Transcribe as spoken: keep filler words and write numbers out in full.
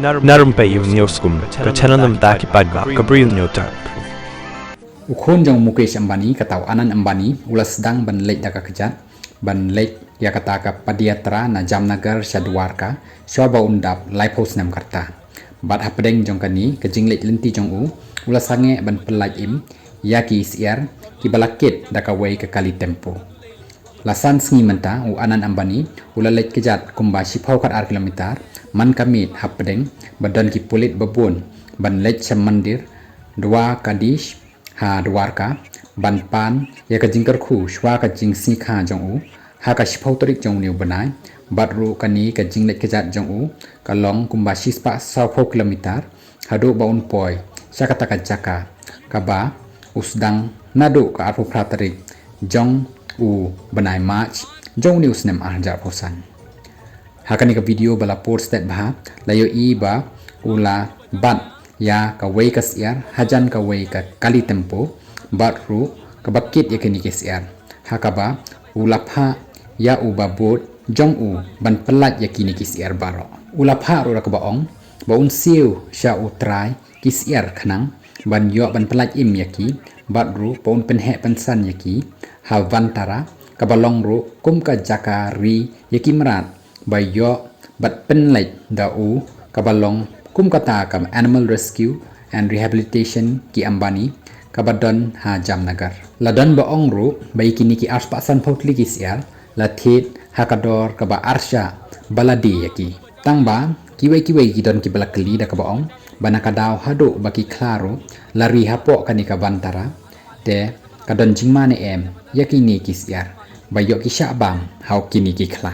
Narum pei ïa u skum ka channel nam da ki paidbah ka briew nyotar. U khun jong u Mukesh Ambani, kata u Anand Ambani, u la sdang ban leit da ka kjat ban leit ïa kata ka padiyatra na Jamnagar sha Dwarka, shwa ba un dap laiphew snem ka rta. Bad hapdeng jong kane ka jingleit lynti jong u, u la sangeh ban pyllait im ïa ki syiar kiba la kit da kawei ka kali tempo. La san sngi mynta u Anand Ambani u la leit kjat kumba shiphew khatar kilometer man ka miet hapdeng ba don ki pulit ba bun ban leit sha mandir Dwarkadish ha Dwarka ban pan ïa ka jingkyrkhu shwa ka jingsngikha jong u ha ka shiphew tarik jong une u bnai. Bad ruh kane ka jingleit kjat jong u ka long kumba shispah sawphew kilometer haduh ba un poi sha kata ka jaka kaba u sdang naduh ka arphew phra tarik jong u bnai March jong une u snem arhajar arphew san. Ha kane ka video ba la post stet bha la ïohi ba u la bat ïa kawei ka syiar hajan kawei ka kali tempo bad ruh kaba kit ïa kine ki syiar ha kaba u la phah ïa u babud jong u ban pyllait ïa kine ki syiar baroh. U la phah ruh da kaba ong ba un siew sha u trai ki syiar khnang ban ïoh ban pyllait im ïa ki bad ruh ba un pynheh pynsan ïa ki ha Vantara kaba long ruh kum ka jaka ri ïa ki mrad ba ïoh bad pynleit da u kaba long kum kata ka Animal Rescue and Rehabilitation ki Ambani kaba don ha Jamnagar. La don ba ong ruh ba ïa kine ki arspah sanphew tylli ki syiar la thied ha ka dor kaba arshah ba la die ïa ki. Tang ba kiwei kiwei ki don kiba la kylli da kaba ong ba na ka daw haduh ba ki khla ruh la ri hapoh kane ka Vantara, te ka don jingma ne em ïa kine ki syiar ba ïoh ki shah bam ha u kine ki khla.